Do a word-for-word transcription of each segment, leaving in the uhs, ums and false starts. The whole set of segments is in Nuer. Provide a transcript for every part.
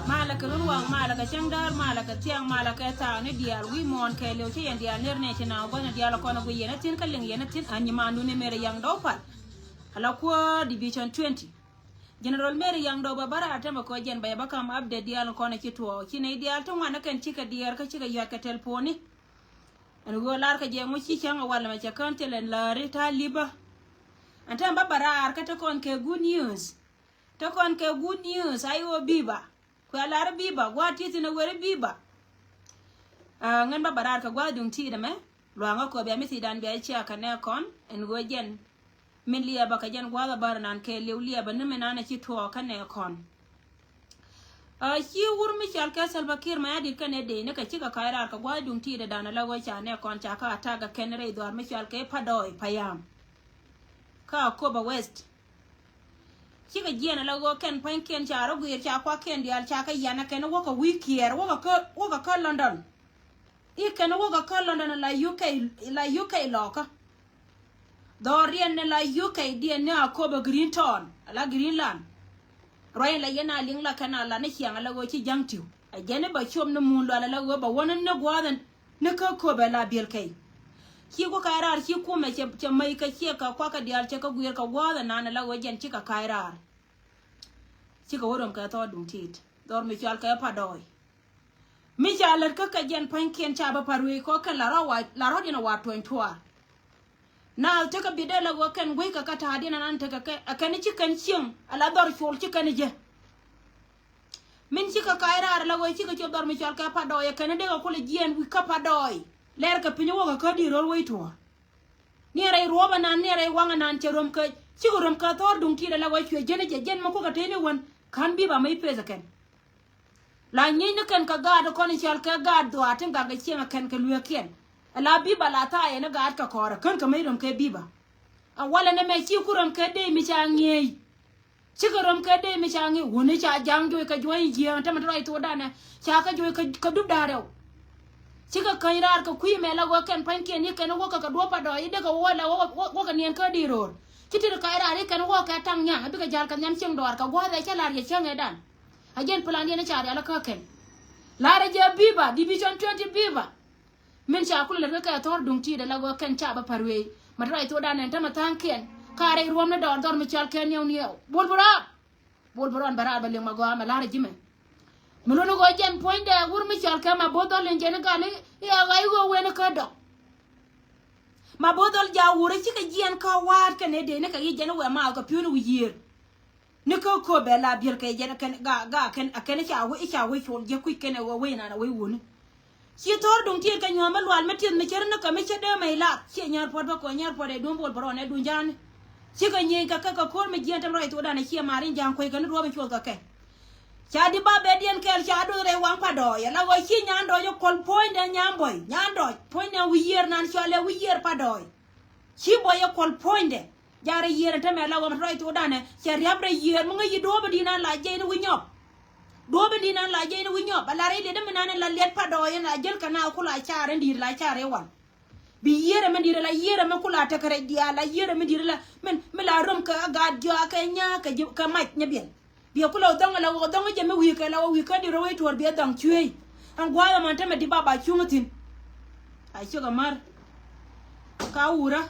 Malɛ kɛ run waŋ, malɛ kɛ cäŋ däär, malɛ kɛ thiaŋ, malɛ kɛ thaak ni diaal wi̱i̱ muɔ̱ɔ̱n kɛɛliw. Ci yɛn diaal ner ni ci na gua̱n ni diaal kɔn a guiy yɛn a thi̱n kä liŋ yɛn a thi̱n. An nyimaandu ni Mary Yaŋ Dɔw Pal. Ala kuäär Division twenty. General Mary Yaŋ Dɔw ba bä raar tämɛ kɔ jɛn ba yɛ bä kam update diaal kɔn a ci tuɔɔk. Ci nɛy diaal ti ŋuan ni kɛn cikɛ diɛɛr kä cikɛ yua̱t kɛ telponi. Ɛn ɣöö lar kɛ jɛ ŋu ci cäŋ a wal mɛ cɛ kään thil ɛn läri ta̱a̱ lipä. Ɛn täämɛ bä bä raar kä te kɔn kɛ good news. Te kɔn kɛ good news, a i̱ ɣöö biba. Kuɛ lar biba, gua̱a̱th ti thi̱n ɛ weri biba. Aa, ŋän bä bä raar kɛ gua̱a̱th duŋ ti̱i̱t ɛmɛ. Luaŋä kɔ bia mi thi̱i̱dan bia cia kɛ nɛ kɔn, ɛn ɣöö jɛn. Min liɛɛbä kɛ jɛn gua̱a̱th a bär nan kɛɛliw liɛɛbä ni min an a ci tuɔɔk kä nɛ kɔn. Aa, ci wur mi cɔal kɛ Salva Kiir Mayardit kɛnɛ dee ni kɛ cikɛ ka̱c raar kɛ gua̱a̱th duŋ ti̱i̱t ɛ dan a la ɣöö ca nɛ kɔn ca kä attack kɛ kɛn rɛy dhɔaar mi cɔal kɛ Padoi Payam. Kä Akobo West. Cikɛ jiɛn ala ɣöö kɛn pua̱nykiɛn ca rɔ guiir ca kuakiɛn diaal ca kɛ yan a kɛn wäkɛ wi̱i̱ kiɛɛr wäkɛ kä, wäkɛ kä London. I̱ kɛn wäkɛ kä London la U K, la U K lɔkä. Dhɔriɛn ni la U K diɛn ni Akobo Green Town, ala Greenland. Ruac in la yɛn a liŋ la kɛn a la ni ciaŋ ala ɣöö ci ja̱ŋ tiw. A jɛn i̱ ba cuɔp ni mun lual ala ɣöö ba wä ni ni gua̱a̱th in. Ni kä köpɛ la biɛl kɛy. Ci ku ka̱c raar ci kumɛ cɛ, cɛ mäc kɛ ciɛ kɛ kuakä diaal cɛ kɛ guiir kɛ gua̱a̱th ɛnan ala ɣöö jɛn cikɛ ka̱c raar. Cikɛ wä röm kɛ thɔɔt duŋ ti̱i̱t. Dhɔr mi cɔal kɛ Padoi. Mi ca lät kä kɛ jɛn pua̱nykiɛn ca bä pa̱r wee kɔ kɛn la rɔ wa, la rɔ diɛn a wa tuɔ̱ny tuaar. Naath tekɛ bi dee la ɣöö kɛn gui̱ckɛ kä ta̱a̱diɛn anan tekɛ kɛ, ɛ kɛn ci kɛn cieŋ, ala dhɔr col ci kɛn jɛ. Min cikɛ ka̱c raar la ɣöö cikɛ cop dhɔr mi cɔal kɛ Padoi, ɛ kɛn dee kɛ kulɛ jiɛɛn wi̱i̱ kä Padoi. Lɛr kɛ piny wäkɛ kä di̱i̱r ro̱l wec tuɔ̱ɔ̱r. Niɛ rɛy ruɔ̱p anan, niɛ rɛy waŋ anan cɛ röm kɛ, cikɛ röm kɛ thɔɔr duŋ ti̱i̱t ala ɣöö cuɛ jiɛn jɛ jiɛn mɛ kukɛ tëë ni wän, ka̱n bi̱i̱ ba mɛ i̱ peth ɛ kɛn. La nyiecni kɛn kɛ gaat kɔn i̱ cɔal kɛ gaat dhuaar tin gak kɛ cieŋ ɛ kɛn kɛ lueekiɛn. Ɛ la bi̱i̱ ba la thaayɛ ni gaat kɛ kɔɔrɛ kän kɛ mec röm kɛ bi̱i̱ ba. Ɛ walɛ ni mɛ ci ku röm kɛ dee mi ca ŋi̱eec. Cikɛ röm kɛ dee mi ca ŋi̱eec wuni ca ja̱a̱ŋ juɔc kɛ juɔ̱ɔ̱ny jiääŋ tämɛ ti rɔy thokdan ɛ. Ca kɛ juɔc kɛ, kɛ dup da̱a̱r rɛw. Cikɛ käny raar kɛ kui̱ mɛ la ɣöö kɛn pa̱nykiɛn i̱ kɛn wäkɛ kɛ duɔ̱ɔ̱p Padoi i̱ dee kɛ wä la wä, wä, wäkɛ niɛn kä di̱i̱r ro̱o̱r. Ci ti ri ka̱c raar i̱ kɛn wäkɛ kɛ taŋ nyaŋ i̱ bikɛ ja̱l kɛ nhiam cieŋ dɔɔr kɛ gua̱a̱th ɛ cä la̱r yɛ cäŋ ɛ dan. A jɛn plan diɛn ca rial kä kɛn. La̱rä jɛ bi̱i̱ ba, Division twenty bi̱i̱ ba. Min ca kulɛ lät kä kɛ thɔr duŋ ti̱i̱t ala ɣöö kɛn ca bä pa̱r wee. Ma te rɔy thokdan ɛn tämɛ tha̱a̱ŋkiɛn. Ka rɛy ruɔ̱m ni dɔɔr dhɔr mi cɔal kɛ niɛw niɛw. Bol bi raar. Bol bi rɔɔn bɛ raar bɛ liŋ ma gɔaa mɛ la̱rä ji̱ mɛ. Mi luni ɣöö jɛn puɔ̱nydɛ wur mi cɔal kɛ ma bo̱o̱th dhɔl in jɛn i̱ gal i̱, i̱ a ɣa̱c ɣöö wen i̱ kä dɔk. Ma bo̱o̱th dhɔl jaak wur i̱ cikɛ jiɛɛn kä wa̱a̱t kɛn i̱ dee ni kɛ yic jɛn i̱ wɛ ma kɛ pi̱w ni wi̱i̱ yiëër. Ni kä köpɛ la biɛl kɛ jɛn kɛn ga, ga kɛn, a kɛn ca wec, ca wec col jɛ kui̱c kɛn ɛ wec nan a wec wuni. Ci thɔr duŋ tiet kɛ nyuɔ̱ɔ̱m mi lual mi tieth mi cär ni kɛ mi cä dee mɛ ilar. Ciɛ nyär puɔt bä kɔ nyär puɔt ɛ duŋ bol bä rɔn ɛ duŋ ja̱a̱ni. Cikɛ nyieny kɛ kɛ kɛ ko̱r mi jiɛn tɛm rɔy thokdan ɛ ciɛ mar in ja̱a̱ŋ kuec kɛ ni ruɔp in cuɔth kɛ kɛ. Ca di ba bɛ diɛn kɛɛl ca doth rɛy waŋ pa dɔɔy ɛ la ɣɔɔ ci nyan dɔɔy ɛ kuɔl puɔ̱nydɛ nyan buɔy nyan dɔɔy puɔ̱nydɛ wi̱i̱ yiër nan cɔal ɛ wi̱i̱ yiër pa dɔɔy. Ci buɔy ɛ kuɔl puɔ̱nydɛ. Jarɛ yiëër ɛn tämɛ la wä mɛ tɔrɔy thokdan ɛ cɛ riap rɛ yiëër mi ŋäc yi duɔ̱ɔ̱p in di̱i̱n an la jiɛc ni wi̱c nyɔp. Duɔ̱ɔ̱p in di̱i̱n an la jiɛc ni wi̱c nyɔp a la rɛy liɛt mi nan in la liɛt pa dɔɔy in la jäl kɛ na kula car in di̱i̱t la car in wal. Bi yiëër ɛmɛ di̱i̱t la yiëër ɛmɛ kula tekɛ rɛc diaal la yiëër ɛmɛ di̱i̱t la min mi la rom kɛ a gaat jɔak kɛ nyaak kɛ ji̱ kɛ mac nyɛ biɛl. Biɛ kulɛ dhɔŋ la wä dhɔŋ jɛ mi wi̱i̱ kɛ la wä wi̱i̱ kä di rɔ wec tuɔɔr biɛ dhɔŋ cueec. Ɛn gua̱a̱th ɛmɔ tämɛ di baba cuŋ thi̱n. A ciek ɛmär. Ka wurä.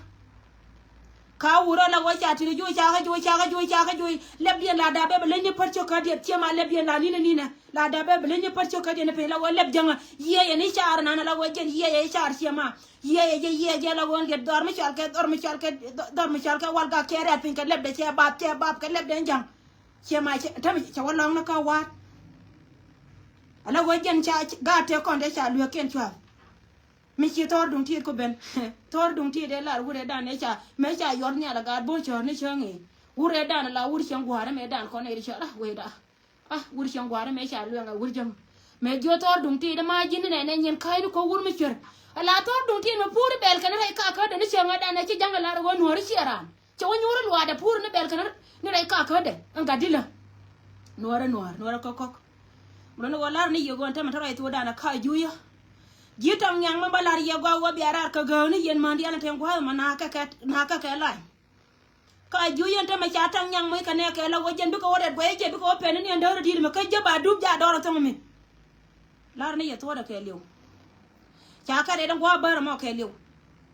Ka wurä la wä ca ti̱n juuc ca kä juuc ca kä juuc ca kä juuc. Lɛp diɛn la da̱a̱ bɛ bɛ leny ni pät cök kä diɛn ciɛ ma lɛp diɛn la ninɛ ninɛ. La da̱a̱ bɛ bɛ leny ni pät cök kä diɛn ni piny la wä lɛp jäŋä. Yiëë yɛ ni car nanɛ la wä jɛn yiëë yɛ car ciɛ ma. Yiëë yɛ jɛ yiëë jɛ la wä liɛt dhɔr mi cɔal kɛ dhɔr mi cɔal kɛ dhɔr mi cɔal kɛ wal gak cɛ rɛ̈t piny kɛ lɛp dɛ cɛ bap cɛ bap kɛ lɛp dɛ ja̱ŋ. Ciɛ ma cɛ, tämɛ cɛ wä lɔŋni kä wa̱a̱t. Ala wä jɛn ca gaat tëë kɔn dee ca lueekiɛn cua̱th. Mi ci thɔɔr duŋ tiet ku ben. Thɔɔr duŋ tiet dee lar wurɛ dan ëë ca mëë ca yuɔr nhial a gaat bo̱o̱c cɔɔr ni cäŋ i̱. Wurɛ dan la wur cieŋ gua̱a̱r mëë dan kɔn ëë di cɔɔr ah wee da. Ah wur cieŋ gua̱a̱r mëë ca lueŋ a wur jäŋ. Mëë jiö thɔɔr duŋ tiet ma ji̱n ni nɛn ɛ nyin ka̱a̱cni kɔ wur mi cuer. Ala thɔɔr duŋ tiet mi puuri bɛl kɛn rɛy kakä dee ni cäŋ a dan ëë ci ja̱ŋ a lar wä nuɔ̱ɔ̱ri ciɛ raan. Cɛ wä nyuuri luaadɛ puur ni bɛl kɛn ni rɛy kakä dɛ ɛn gat dilä. Nuɔɔrɛ nuɔɔr nuɔɔrɛ kɔk kɔk. Mɛ lɔ ni wä lar ni yɛ gɔn tämɛ tɔrɔ yɛ thuɔɔdan a ka juuyä. Ji̱ tɔŋ nyaŋ mɛ bä lar yɛ gɔaa wä bia raar kä gääk ni yɛn män diaal ni tɛn gua̱a̱th mɛ nakä kɛ nakä kɛ lany. Ka juuyä tämɛ ca tɔŋ nyaŋ mɛ kɛ nɛ kɛ la wä jɛn bikɛ wä rɛt guɛy jɛ bikɛ wä pɛn ni ɛn däär di̱i̱t mɛ kä jɛ ba dup ja dɔr a thɔŋ mi. Lar ni yɛ thuɔɔdɛ kɛ liw. Ca kɛ rɛt in gua̱a̱ bär ɛmɔ kɛ liw.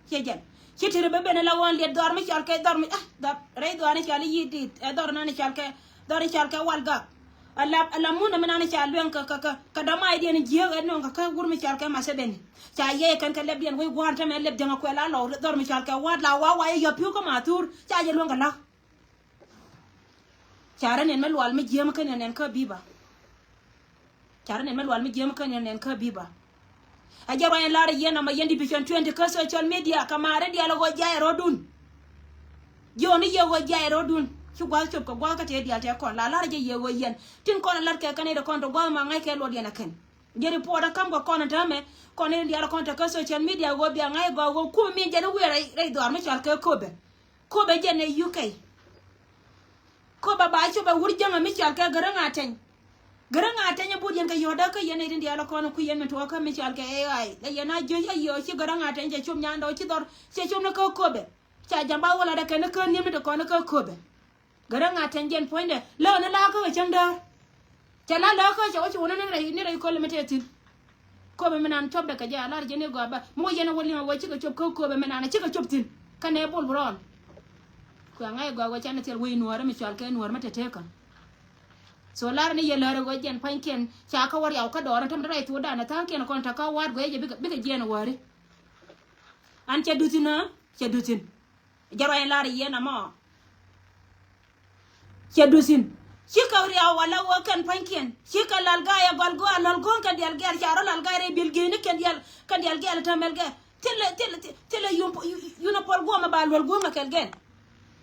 Ciɛ jɛn ci tiri bä ben ala ɣöö liɛt dhɔr mi cɔal kɛ dhɔr mi ah dhɔr rɛy dhɔr ni cɔal i̱ yi̱ di̱i̱t ɛ dhɔr nani cɔal kɛ dhɔr ni cɔal kɛ wal gak. Ala ala mun ɛmɛ nani ca luɛŋ kɛ kɛ kɛ kɛ dɔ̱ma idiɛn jiääk ɛ nöŋ kɛ kä wur mi cɔal kɛ Museveni. Ca yɛy kɛn kɛ lɛpdiɛn wec gua̱a̱r tämɛ lɛp jäŋ ɛ kuɛ la lɔ dhɔr mi cɔal kɛ wat la wa wa yɛ yɔ̱p pi̱w kä ma thur ca jɛ luäŋ kɛ la̱k. Carɛ nɛn mɛ lual mi jiääm kä nɛn nɛn kä biba. Carɛ nɛn mɛ lual mi jiääm kä nɛn nɛn kä biba. A jɛ ruany lar yɛn ama yɛn division twenty kä social media kɛ maarɛ diaal ɣöö jiayɛ rɔ̱dun. Jiɔni yɛ ɣöö jiayɛ rɔ̱dun ci gua̱th cop kɛ gua̱th kä tëë diaal tɛɛ kɔn la lar jɛ yɛ ɣöö yɛn tin kɔn lat kɛ kɛn idɛ kɔn tɔ gua̱th ma ŋa̱c kɛ luɔt yɛn a kɛn. Jɛ report a kam kɛ kɔn täämɛ kɔn in diaal kɔn tɛ kä social media ɣöö bia ŋa̱c gɔaa ɣöö kum min jɛn i̱ wiɛ rɛy dhɔaar mi cɔal kɛ Köpɛ. Köpɛ jɛn ɛ U K. Köpɛ ba cop ɛ wur jäŋä mi cɔal kɛ Gäräŋ Atɛny. Gäräŋ Atɛny ɛ but yɛn kɛ yɔ̱ɔ̱tdä kä yɛn nɛy tin diaal ɛ kɔn ku yɛn mi tuɔɔkä mi cɔal kɛ A I. Lɛ yɛn a jiöc a yio̱o̱ ci Gäräŋ Atɛny cɛ cop nyandɛ ɔ ci dhɔr cɛ cop ni kä Köpɛ. Ca jam ba wä latdä kɛn ni kä ni̱em ni ti kɔn ni kä Köpɛ. Gäräŋ Atɛny jɛn puɔ̱nydɛ läk ni la kä kɛ cäŋ däär. Cɛ la lääkä cɛ wä ci wä ni rɛy ni rɛy köl mi tëë thi̱n. Köpɛ mi nan cɔpdɛ kɛ jɛ a lar jɛ ni gɔaa bä mi wä yɛn a wä liŋ a wä cikɛ cop kä Köpɛ mi nan a cikɛ cop thi̱n. Kɛnɛ bol bi rɔɔn. Kuɛ ŋa̱c gɔaa wä canɛ thil wec nuäärä mi cɔal kɛ nuäär mi tɛtɛkä. So lar ni yɛ lär wä jɛn pa̱nykiɛn ca kä wä riaw kä dɔɔr ni tämɛ rɛy thuɔ̱ɔ̱dan a tha̱a̱ŋkiɛn kɔn ta̱kä wa̱a̱t guɛc jɛ bikɛ jiɛn a wäri. An cɛ duthin ä cɛ duthin. Jɛ ruac in lar yien amɔ. Cɛ dusin. Cikɛ riaw wala wä kɛn pa̱nykiɛn. Cikɛ lal gayɛ gɔl gɔaa lɔl go̱o̱ŋ kɛn dial gɛɛl ca rɔ lal gayɛ rɛy bil geni kɛn dial kɛn dial gɛɛl tämɛl gɛ. Thilɛ thilɛ thilɛ yun yun a pɔl guɔmɛ ba luɔl go̱o̱ŋ a kɛl gɛɛl.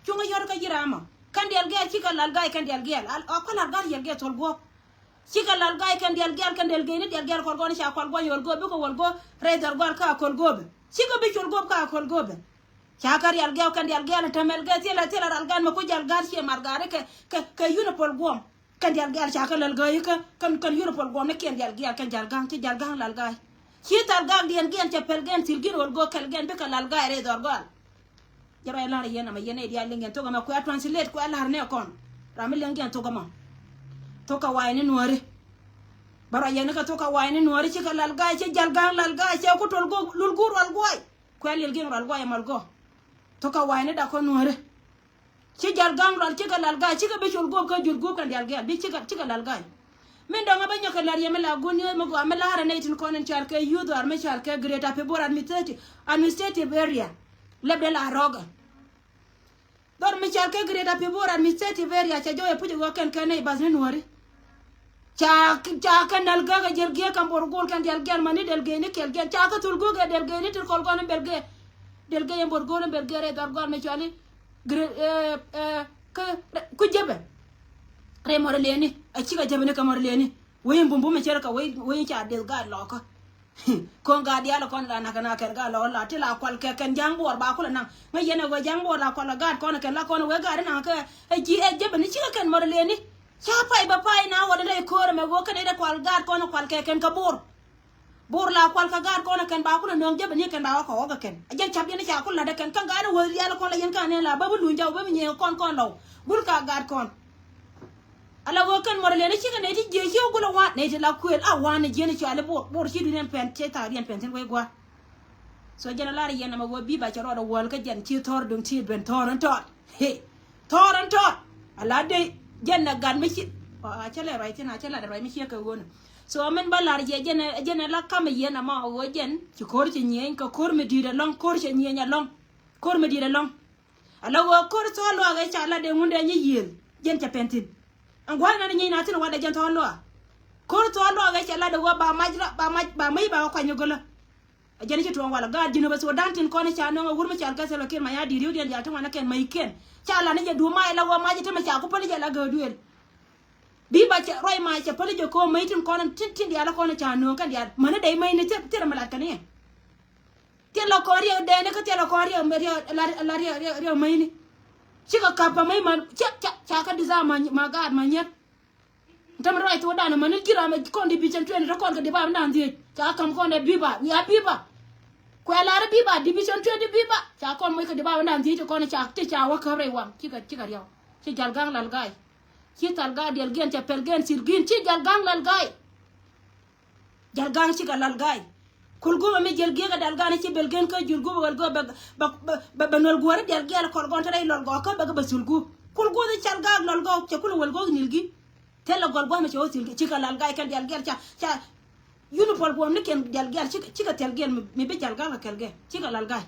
Cuŋä yɔr kä ji̱ ramɔ kɛn dial gɛɛl cikɛ lal gayɛ kɛn dial gɛɛl a kɔ lal gayɛ dial gɛɛl thol guɔk. Cikɛ lal gay kɛn dial gial kɛn dial geni dial gial kɔl gɔni ca kɔl gɔny wal go bikɛ wal go rɛy dhɔr gɔal ka kɔl gobɛ. Cikɛ bi col gop ka kɔl gobɛ. Ca kɛ rial gial kɛn dial gial tämɛl gɛ thilɛ thilɛ ral gan mɛ ku jal gan cie mar gari kɛ kɛ kɛ yunipol guɔm. Kɛn dial gial ca kɛ lal gay kɛ kɛn kɛn yunipol guɔm ni kiɛn dial gial kɛn jal gaŋ ci jal gaŋ lal gay. Ci thal gaŋ diɛn giɛn cɛ pɛl gɛn thil gin wal go kɛl gɛn bikɛ lal gay rɛy dhɔr gɔal. Jɛ ruac lar yɛn ama yɛn ɛ diaal liŋ yɛn thok ama kuɛ translate kuɛ lar nɛ kɔn. Ram mi liŋ yɛn thok ama. Thok ka wa̱a̱ ni nuɔ̱ɔ̱ri. Bä ruac yɛn ni kɛ thok ka wa̱a̱ ni nuɔ̱ɔ̱ri cikɛ lal ga̱a̱c ci jal ga̱a̱ŋ lal ga̱a̱c cɛ ku tol guɔk lul guur rual guay. Kuɛ lil giŋ rual guay ɛmɔl gɔ. Thok ka wa̱a̱ ni dak kɔn nuɔ̱ɔ̱ri. Ci jal ga̱a̱ŋ rual cikɛ lal ga̱a̱c cikɛ bi col guɔp kä jur guɔp kɛn dial gɛɛl bi cikɛ cikɛ lal ga̱a̱c. Min dɔ̱ŋ a bä nyɔk kɛ lar yɛ mi la good news mi gɔaa mi la̱rä nɛy tin kɔn in cal kɛ youth or mi cal kɛ Greater Pibor administrative administrative area. Lɛpdɛ la rɔɔgɛ. Dhɔr mi cal kɛ Greater Pibor administrative area cɛ jɔɔc ɛ puc ɛ ɣɔ̱kɛn kɛ neighbors ni nuɔ̱ɔ̱ri. Ca, ca kɛ nal gäk ɛ jɛl giek kɛn bor gol kɛn dial giɛn mani del geni kɛl giɛn. Ca kɛ thul gök ɛ del geni ti kɔl gɔn in bel gee. Del gee in bor gol in bel gee rɛ dhɔr gɔn mi cuali. Gre, eh, eh, kɛ, ku jebɛ. Rɛ mɔr leni. A cikɛ jebɛ ni kɛ mɔr leni. Wei in bumbum in cɛr kɛ wei, wei in ca del gaat lɔkä. Kɔn gaat dial kɔn la nak na kɛn gaat lɔ la ti la kual kɛ kɛn jaŋ buɔr ba kulɛ naŋ. Ŋa yɛn ɛ wee jaŋ buɔr la kual la gaat kɔn kɛn la kɔn wee gaat naŋ kɛ ɛ ji ɛ jebɛ ni cikɛ kɛn mɔr leni. Ca pay bɛ pay na wä dee ko̱r mɛ wä kɛn ɛ dee kual gaat kɔn kual kɛ kɛn kɛ buɔr. Buɔr la kual kɛ gaat kɔn kɛn ba kulɛ nöŋ jebɛ ni kɛn ba wä kɛ wä kɛ kɛn. Ɛ jɛn cap yɛn ca kul la dee kɛn kɛn gaat wä dial kɔn la yɛn kɛn ɛ la bä bi luny jaw bä bi nyiee kɔn kɔn lɔw. Gul ka gaat kɔn. Ala ɣöö kɛn mɔrɔ lɛn i̱ cikɛ nɛy ti jiɛc ci ɣä gulɛ wan nɛy ti la kuël a wan ni jiɛn i̱ cɔal i̱ buɔr buɔr ci dunia pɛn cɛ thaak riɛn pɛn thi̱n wec gua̱a̱. So jɛn a lar yɛn ɛmɛ ɣöö bi̱i̱ ba cɛ rɔɔdɛ wäl kä jɛn ci thɔr duŋ ti ben thɔr in tɔɔt. He, thɔr in tɔɔt. Ala dee jɛn ɛ gat mi ci a cä lɛ ruac thi̱n a cä lat ruac mi ciɛ kɛ ɣöönä. So min ba lar yɛ jɛn ɛ jɛn ɛ la kamɛ yɛn ɛmɔ ɣöö jɛn ci ko̱r cɛ nyieny kɛ ko̱r mi di̱i̱t ɛlɔ̱ŋ ko̱r cɛ nyieny ɛlɔ̱ŋ. Ko̱r mi di̱i̱t ɛlɔ̱ŋ. Ala ɣöö ko̱r thɔɔl luaak ëë ca lat ëë ŋundɛ nyi yiëël jɛn cɛ pɛn thi̱n. Ɛn gua̱a̱th nan nyieny na thi̱n wa̱dɛ jɛn thɔɔl luaak. Ko̱r thɔɔl luaak ëë ca lat ëë ɣöö ba mac ra ba mac ba mec ba kɛ kuany ɣögölä. Ɛ jɛn ci tuɔɔŋ walɛ gaat ji̱n ɛ bä Sudan tin kɔn i̱ ca nöŋ ɛ wur mi cal kɛ Salva Kiir Mayardit ri̱wdiɛn diaal ti ŋuan ɛ kɛn mac kɛn. Ca lat ni jɛ duɔ̱ɔ̱p mac ala ɣöö mac i̱ te mi ca ku päl i̱ jɛ la gääk duëël. Bi̱i̱ ba cɛ ruac mac cɛ päl i̱ jɛ ko̱o̱m mac tin kɔn tin tin diaal ɛ kɔn i̱ ca nööŋ kɛn diaal mäni dɛy mac ni thil thil ɛ mi lat kɛn i̱. Thil lɔ kɔn riɛk dɛɛni kä thil lɔ kɔn riɛk riɛk la riɛk riɛk riɛk mäcni. Cikɛ kap pa mäc ma ca ca ca kä disa ma ma gaat ma nyier. Täm ruac thok dan mäni ji̱ ram kɔn division twenty te kɔn kɛ diba mi dan dhiec ca kam kɔn dɛ biba wiaa biba. Kuɛ lar biba division twenty biba ca kɔn moc kɛ diba mi dan dhiec te kɔn ca te ca wä käp rɛy waŋ cikɛ cikɛ riɛk. Ci jal gaŋ lal ga̱a̱c. Ci thal ga̱a̱c diɛl giɛn ca pɛl gɛn thil gi̱n ci jal gaŋ lal ga̱a̱c. Jal gaŋ cikɛ lal ga̱a̱c. Kul gubä mi jiɛl giäkä dal ga̱a̱n ci bel gen kä jul gubä wal gubä bɛ bɛ bɛ nuɛl guäri dial giɛl kɔl gɔn te rɛy lɔl gɔɔ kä bɛ kä bɛ thul gup. Kul gup i̱ cal gaak lɔl gɔɔ cɛ kul wal gɔɔ nil gi̱. Thil lɔ gɔl gua̱a̱th mi cɛ wä thil gi̱ cikɛ lal ga̱a̱c kɛn dial giɛl ca ca. Yunipɔl guɔm ni kɛn dial giɛl cikɛ cikɛ thil giɛl mi bi cal gaak kɛ kɛl gɛn cikɛ lal ga̱a̱c.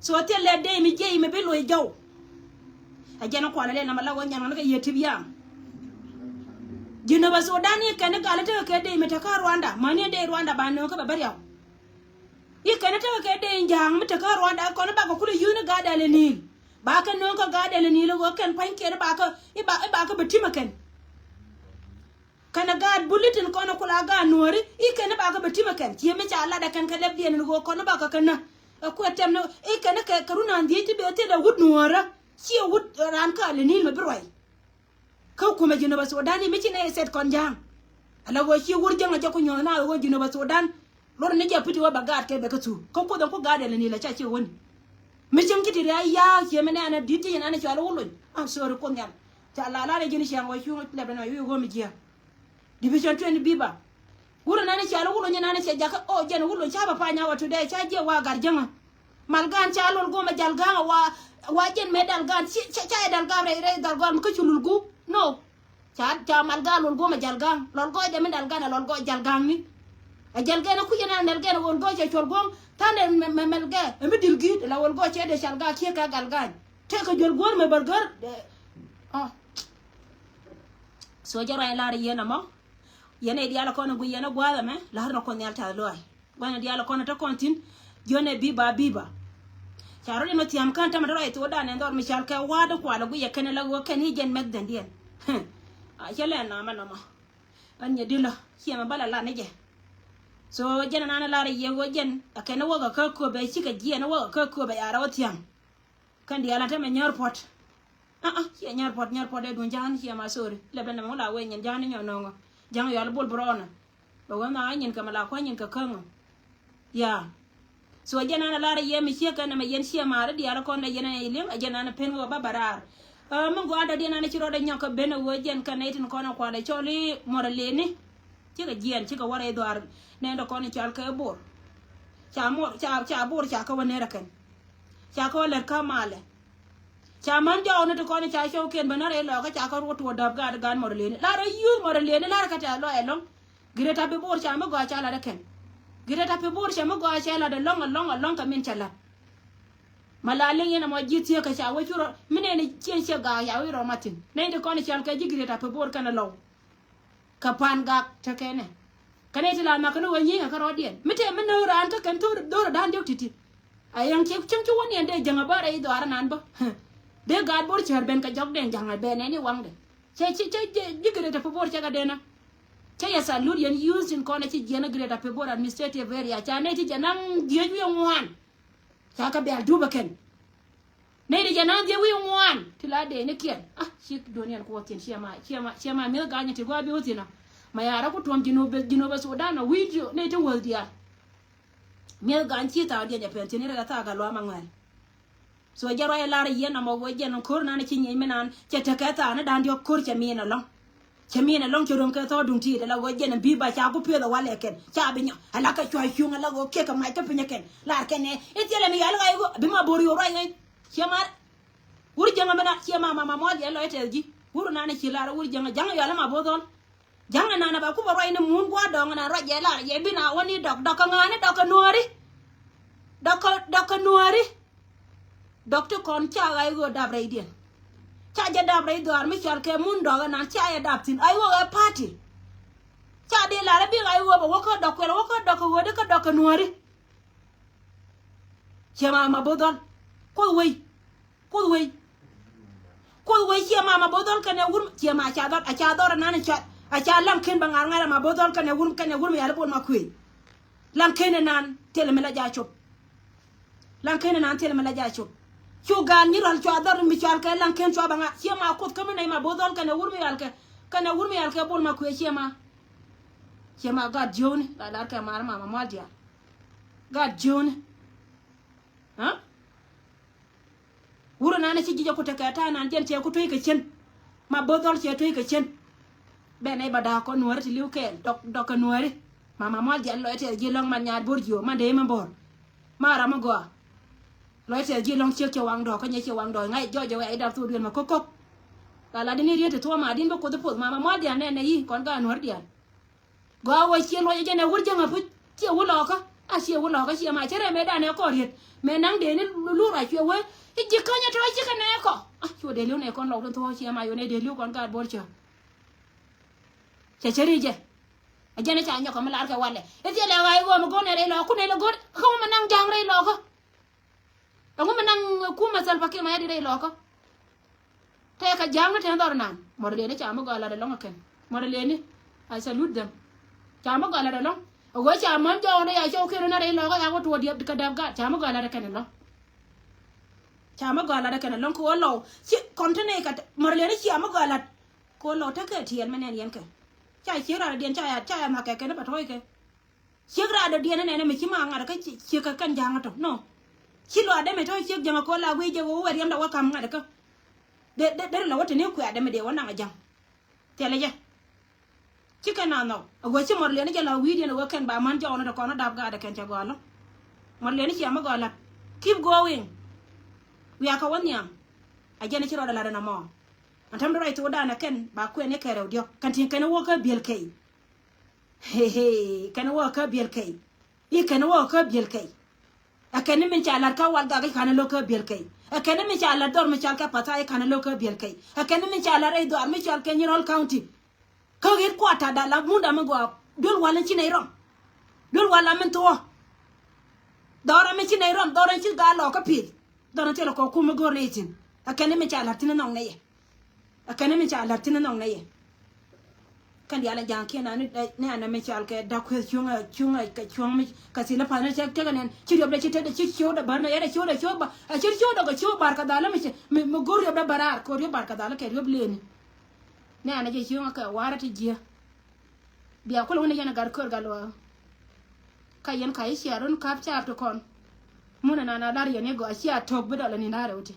So thil lɛ dee mi jiɛc mi bi loc jɔw. A jɛn kualɛ lɛ nama la wä nyan ŋɔn kɛ yie tip yam. Jinubä Sudan i̱ kɛn i̱ gal i̱ tekɛ kɛ dee mi tekä Rwanda mäni dee Rwanda ba nööŋ kä bɛ bä riaw. I̱ kɛn i̱ tekɛ kɛ dee in ja̱a̱ŋ mi tekä Rwanda kɔn i̱ bakɛ kulɛ yun i̱ gat dɛl i̱ ni̱i̱l. Ba kɛ nööŋ kä gat dɛl i̱ ni̱i̱l i̱ ɣöö kɛn pa̱ny kiɛn i̱ bakɛ i̱ ba i̱ bakɛ bɛ ti̱mɛ kɛn. Kɛnɛ gaat buli tin kɔn kula gaat nuɔ̱ɔ̱ri i̱ kɛn i̱ bakɛ bɛ ti̱mɛ kɛn ciɛ mi ca latdɛ kɛn kɛ lɛpdiɛn in ɣöö kɔn i̱ bakɛ kɛn nä. Ɛ kuɛ tɛm ni i̱ kɛn i̱ kɛ kɛ run an dhiec ti bee thilɛ wut nuɔ̱ɔ̱rä ciɛ wut raan kä alɛ ni̱i̱l mɛ bi ruac. Kä kumɛ Jinubä Sudan i̱ mi ci nɛ i̱ sɛt kɔn ja̱a̱ŋ. Ala ɣöö ci wur jäŋ a jɛ ku nyuɔ̱th na ɣöö Jinubä Sudan. Lor ni jɛ pi̱t i̱ wä bɛ gaat kɛ bɛ kä thuk kä kuoth ɛn ku gaat ɛl ni la ca ci wä ni. Mi cäŋ ci ti riac ya̱a̱k ciɛ mi nɛ ɛn a di̱t ci yɛn ɛn a cɔal i̱ wä lony. I'm sorry kuoth nhial. Ca la la rɛ ji̱n ciaŋ wä cuŋ lɛp ɛn a wi̱i̱ ɣöö mi jiääk. Division twenty biba. Wurɛ nani cia lɔ wulɔ nyɛ nani cia jakä o jɛn wulɔ ca bɛ pany a wä today ca jiɛ wa gar jäŋä. Mal gan ca lol gomɛ jal gaŋ a wa wa jɛn mɛ dal gan ci ca ca dal gan rɛy rɛy dal gan mi kä cu lul gu. No. Ca ca mal gan lol gomɛ jal gaŋ lol gɔc dɛ mi dal gan a lol gɔc jal gaŋ ni. A jal gɛn a kucɛ nani dal gɛn a wol gɔc cɛ cuɔl goŋ than dɛ mɛ mɛ mɛl gɛ ɛ mi dil gi̱i̱t la wol gɔc cɛ dɛ cal gaŋ kiɛ kɛ gal gan. Tëëkɛ juɔl guäär mɛ bär gär. Ɔ. So jɛ ruany lar yɛn ɛmɔ. Yɛn ɛ diaal kɔn ɛ gui yɛn ɛ gua̱a̱th ɛmɛ lar nɔ kɔn nhial ta̱a̱ luaac. Gua̱n ɛ diaal kɔn ɛ te kɔn thi̱n. Jiɔn ɛ bi̱i̱ ba bi̱i̱ ba. Ca rɔ yɛn ɔ thia̱a̱m kän tämɛ te rɔ ɛ thok dan ɛ dhɔr mi cal kɛ wa̱a̱ dee kual ɛ gui yɛ kɛn ɛ la ɣöö kɛn i̱ jɛn mɛk dhɛn diɛn. A cɛ lɛ namɛ nɔmɔ. Ɛn nyɛ dilä ciɛ mɛ bä la lat ni jɛ. So jɛn ɛ nan ɛ lar ɛ yɛ ɣöö jɛn ɛ kɛn ɛ wäk ɛ kä köpɛ cikɛ jiɛn ɛ wäk ɛ kä köpɛ a rɔ thia̱a̱m. Kɛn diaal a te mɛ nyär puɔt. Aa ciɛ nyär puɔt nyär puɔt dee duŋ ja̱a̱n ciɛ ma sorry lɛ ben nɛ mɛ ŋu la wee nyin ja̱a̱n ni nyɔ nɔŋɔ ja̱a̱n yɔal bol bi rɔɔnɛ. Bɛ wee ma a nyin kɛ mɛ la kua̱ nyin kɛ käŋɔ. Ya. So jɛn an a lar a yɛ mi ciek kɛn nɛ mɛ yɛn ciɛ maari diaal a kɔn dɛ yɛn a yɛ liŋ a jɛn an a pen wee ba ba raar. Ɛ mi gɔaa dɔ̱diɛn an a ci rɔɔdɛ nyɔk kɛ ben a wee jɛn kɛn nɛ itin kɔn a kual a cɔl i̱ muɔr a leni. Cikɛ jiɛn cikɛ wä rɛy dhuaar nɛn dɔ kɔn i̱ cɔal kɛ bo̱r. Ca muɔr ca ca bo̱r ca kɛ wä ner a kɛn. Ca kɛ wä lɛr kä malɛ. Ca män jɔɔk ni ti kɔn i̱ ca cɔw kiɛn bä na rɛy lɔɔkä ca kɛ ruɔt tuɔ däp gaat gaat mɔr leni lar rɛy yuth mɔr leni lar kä tɛ̈th lɔɔc ɛlɔ̱ŋ. Gire tapi bo̱r ca mi gɔaa ca lat ɛ kɛn. Gire tapi bo̱r ca mi gɔaa ca lat ɛlɔ̱ŋ ɛlɔ̱ŋ ɛlɔ̱ŋ kɛ min ca lat. Ma la liŋ yɛn ɛmɔ ji̱ thiek kɛ ca wä cu rɔ mi nɛn i̱ ciɛn ciɛ gaak ca wi̱i̱ rɔ mathin nɛy ti kɔn i̱ cɔal kɛ ji̱ gire tapi bo̱r kɛn ɛlɔw. Kɛ pan gak tekɛ nɛ. Kɛnɛ ti la nhɔk kɛn wä nyiŋ ɛ kärɔɔdiɛn mi tëë mi nöök raan kä kɛn thor dhor dan diɔk ti̱ti̱. A yɛn ciek cieŋ ci wä niɛn dee jäŋ a bä rɛy dhɔaar anan bä. Dee gaat Bor cär ben kɛ jɔk den ja̱ŋ a ben nɛn i̱ waŋdɛ. Cɛ ci cɛ ji̱ Greater Pibor cɛ kɛ den a. Cɛ yɛ salute yɛn youth in kɔn a ci jiɛn a Greater Pibor administrative area ca nɛy ti jɛ naŋ dhieec wi̱i̱ ŋuan. Ca kɛ bɛl dup ɛ kɛn. Nɛy ti jɛ naŋ dhieec wi̱i̱ ŋuan ti la dee ni kiɛn. Ah, ci duɔ̱niɛn kuɔ thi̱n ciɛ ma ciɛ ma ciɛ ma mi̱eth ga̱a̱c ni ti gɔaa bi wä thi̱n a. Ma ya̱rä ku tuɔ̱m Jinub Jinub Sudan a wi̱i̱ nɛy ti wäth diaal. Mi̱eth ga̱a̱c ci thaak diɛn jɛ pɛn thi̱n ni rɛl a thaak a luaam a ŋuɛl. So jɛ ruac lar yɛn amɔ wee jɛn ko̱r nan ci nyiec mi nan cɛ tekɛ thaak ni da̱ŋ diɔ̱k ko̱r cɛ min ɛlɔ̱ŋ. Cɛ min ɛlɔ̱ŋ cɛ rom kɛ thɔɔk duŋ ti̱i̱t ala ɣöö jɛn bi ba ca ku pieth ɛ walɛ kɛn ca bi nyɔ ala kɛ cua cuŋ ala ɣöö kiɛ kɛ mac kä piny ɛ kɛn lar kɛn ɛ i̱ thilɛ mi yal ɣac ɣöö bi ma bo̱r yo̱o̱ ruac ɣac. Ciɛ mar wur jiäŋä mi na ciɛ ma ma ma mual yɛn lɔc tɛth ji̱ wur nan ci lar wur jiäŋä ja̱ŋ yɔal ma bo̱o̱th ɣɔl. Ja̱ŋ ɛnan ɛ ba kupɛ ruac ni mun gua̱a̱r dɔ̱ŋ ɛnan ruac yɛ lar yɛ bi na wä ni dɔk dɔk kɛ ŋa̱a̱ni dɔk kɛ nuääri. Dɔk kɛ dɔk kɛ nuääri. Dɔk ti kɔn ca ɣa̱c ɣöö dap rɛydiɛn. Ca jɛ dap rɛy dhɔaar mi cɔal kɛ mun dɔk ɛnan ca yɛ dap thi̱n ɣa̱c ɣöö ɛ party. Ca dee lar ɛ bi ɣa̱c ɣöö bɛ wä kä dɔk kuɛl wä kä dɔk kɛ ɣöödi kä dɔk kɛ nuääri. Ciɛ ma ma bo̱o̱th dhɔl. Kuoth wei. Kuoth wei. Kuoth wei ciɛ ma ma bo̱o̱th dhɔl kɛnɛ wur ciɛ ma ca dhɔl a ca dhɔl ɛnan ca a ca lam ken bɛ ŋa̱r ŋa̱r ɛ ma bo̱o̱th dhɔl kɛnɛ wur kɛnɛ wur mi yal bo̱o̱l ma kuëë. Lam ken ɛnan thilɛ mi la ja cop. Lam ken ɛnan thilɛ mi la ja cop. Cu gaal nyi rɔl cua dhɔl mi cual kɛ lam ken cua bɛ ŋa̱r ciɛ ma kuoth kä mi nɛy ma bo̱o̱th dhɔl kɛnɛ wur mi yal kɛ kɛnɛ wur mi yal kɛ bo̱o̱l ma kuëë ciɛ ma. Ciɛ ma gat jiökni la lar kɛ mar ma ma mual diaal. Gat jiökni. Aa? Wurɛ nan ci ji̱ jɛ ku tekɛ ta̱a̱ nan jɛn cɛ ku tueckɛ cien. Ma bo̱th dhɔl cɛ tueckɛ cien. Bɛ nɛy ba da̱a̱k kɔn nuääri ti li̱w kɛɛl dɔk dɔk kɛ nuääri. Ma ma mual jiɛn lɔc tɛth ji̱ lɔ̱ŋ man nyaat bo̱r jiöök man dee mi bo̱r. Ma ram mi gɔaa. Lɔc tɛth ji̱ lɔ̱ŋ ciek cɛ waŋ dɔɔk kä nyɛ cɛ waŋ dɔɔk ŋa̱c jɔɔc jɛ wɛ a idap thok duël mɛ ko̱k ko̱k. Ka la di ni riet ti thuɔ̱ɔ̱m a din bä kuoth i̱ poth ma ma mual diaal nɛn nɛ yi̱ kɔn ka nuäär diaal. Gɔaa wä ciɛ luɔc jɛn ɛ wur jäŋ a puc ciɛ wur lɔkä. A ciɛ wur lɔkä ciɛ ma cɛ rɛmɛ danɛ kɔ riet. Mɛ naŋ dee ni lur a cuɛ wee i̱ ji̱ känyɛ tɔ̱ cikɛ nɛ kɔ. A cuɛ dee li̱w nɛ kɔn lɔk tin thuɔ̱ɔ̱ ciɛ ma yonɛ dee li̱w kɔn gaat Bor cä. Cɛ cɛ ri jɛ. A jɛn i̱ ca nyɔk kɛ mi lar kɛ walɛ i̱ thiɛ lɛ ɣa̱c ɣöö mi go̱o̱r nɛ rɛy lɔkä kun nɛ lɛ go̱o̱r kä wä mi naŋ ja̱ŋ rɛy lɔkä. Ɛŋu mi naŋ kumɛ Salva Kiir Mayardit rɛy lɔkä. Tɛkɛ ja̱a̱ŋni tɛn dhɔr nan mɔr leni ca mi gɔaa lat ɛlɔ̱ŋ ɛ kɛn mɔr leni. I salute them. Ca mi gɔaa lat ɛlɔ̱ŋ. Ɛ ɣöö ca män jɔɔk ni ya cɔw kiɛn ni rɛy lɔkä ya wä tuɔɔk diɛp kɛ dap gaat ca mi gɔaa lat ɛ kɛn ɛlɔ̱ŋ. Ca mi gɔaa lat ɛ kɛn ɛlɔ̱ŋ kɛ ɣöö lɔw ci kɔn ti nɛy kä mɔr leni cia mi gɔaa lat. Kɛ ɣöö lɔw tekɛ tiɛɛl mi nɛn yɛn kɛ ca ciek rat diɛn ca ya ca ya makɛ kɛn bɛ tɔ̱ɔ̱c kɛ. Ciek raadɔdiɛn ɛnɛnɛ mi ci ma ŋa̱t kä ciek kä kɛn ja̱a̱ŋ tɔ nɔ. Ci luaat dee mi tɔ̱ ciek jäŋ ɛ ko̱ la wi̱i̱ jɛ ɣöö wä riɛmdɛ wä ka̱m ŋa̱t kä. Dee dee dee la wä te ni kuɛ̈ɛ̈t dee mi dee wä naŋ ɛ ja̱ŋ. Thilɛ jɛ. Ci kɛn na nhɔk ɛ ɣöö ci mɔr liɛn jɛ la wi̱i̱diɛn ɛ ɣöö kɛn ba män jɔɔk ni te kɔn dap gaatdɛ kɛn cɛ gɔaa lɔ. Mɔr liɛn ci ɛmɛ gɔaa la̱t. Keep going. Wiaa kä wä nhiam. A jɛn ci rɔɔdɛ la̱t ɛn ɛmɔ. Ɛn täämdɛ ruac thokdan ɛ kɛn ba kuɛn ni kɛɛrɛw diɔ̱k kɛn tin kɛn wä kä biɛl kɛy. Hehe, kɛn wä kä biɛl kɛy. I̱ kɛn wä kä biɛl kɛy. Ɛ kɛn ni min ca la̱t kä wal gak i̱ ka̱n lo̱k kä biɛl kɛy. Ɛ kɛn ni min ca la̱t dhɔr mi cal kɛ Pathai i̱ ka̱n lo̱k kä biɛl kɛy. Ɛ kɛn ni min ca la̱t rɛy dhɔaar mi cal kɛ Nyirol County. Kä ɣet kuat ta̱t da la munda mi gɔaa duel wal in ci nɛy rɔm. Duel wal la min thuɔ̱ɔ̱. Dhɔr in ci nɛy rɔm, dhɔr in ci gaa lɔɔk kä pi̱i̱th. Dhɔr in thilɛ kɔk kum mi go̱o̱r nɛy thi̱n. Ɛ kɛn ni min ca la̱t thi̱n inhɔŋ nɛy yɛ. Ɛ kɛn ni mi ca la̱t thi̱n inhɔŋ nɛy yɛ. Kɛn diaal in ja̱a̱ŋ kiɛn ani ni anɛ mi cal kɛ da̱k kueth cuŋ ɛ cuŋ ɛ kɛ cuɔ̱ŋ mi kɛ thil i̱ pa̱th ni cɛ tekɛ nɛn ci riɔpdɛ ci tetdɛ ci ciötdɛ bär ni yɛn ɛ ciötdɛ ciöt ba ɛ ci ciötdɛ kɛ ciöt bar kɛ dhal mi ci mi mi go̱r riɔpdɛ bär raar kɛ riɔp bar kɛ dhal kɛ riɔp lëëni. Ni anɛ jɛ cuŋ ɛ kɛ wa̱rä ti jiɛ. Bia kulɛ wä ni yɛn ɛ gat kör gat luaak. Ka yɛn ka i̱ cia run kap caap ti kɔn. Mun ɛnan a lar yɛn i̱ gɔaa cia to̱k bi dɔl ɛn in da̱rɛ wä ti.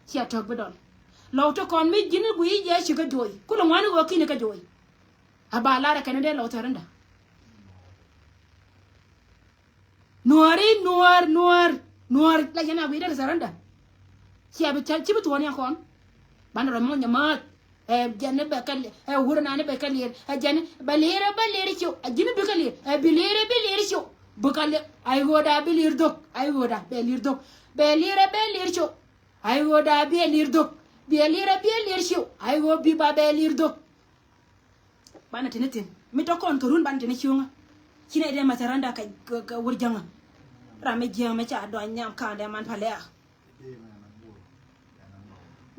Cia to̱k bi dɔl. Lɔw ti kɔn mi ji̱n i̱ guiy i̱ jɛ ci kä jo̱o̱c. Kulɛ ŋuani ɣöö ki̱n i̱ kä jo̱o̱c. A ba lar ɛ kɛn i̱ dee lɔw thɛr in da̱. Nuääri, nuäär, nuäär, nuäär. La yɛn a guiy derɛ surrender. Cia bi cäl ci bi thuɔ̱ɔ̱n yɛn kɔn. Banɛ rɔ muɔ̱ny nyɛ määth. Ɛ jɛn ni bɛ kɛ ɛ wurɛ nani bɛ kɛ lier. Ɛ jɛn ni bɛ lier ɛ bɛ lier i̱ ciw. Ɛ ji̱n ni bi kɛ lier. Ɛ bi lier ɛ bi lier i̱ ciw. Bi kɛ lier. Ay ɣööda bi lier dhök. Ay ɣööda bɛ lier dhök. Bɛ lier ɛ bɛ lier ciw. Ay ɣööda bi ɛ lier dhök. Bi ɛ lier ɛ bi ɛ lier ciw. Ay ɣöö bi ba bɛ lier dhök. Banɛ tini thin mi tɔ kɔn kɛ run banɛ tini cuŋä. Ci nɛ dee mɛ thɛrɛnda kɛ wur jäŋä. Ram mi jiäŋ mi ca dɔny nhiam ka̱n dee man palɛ a.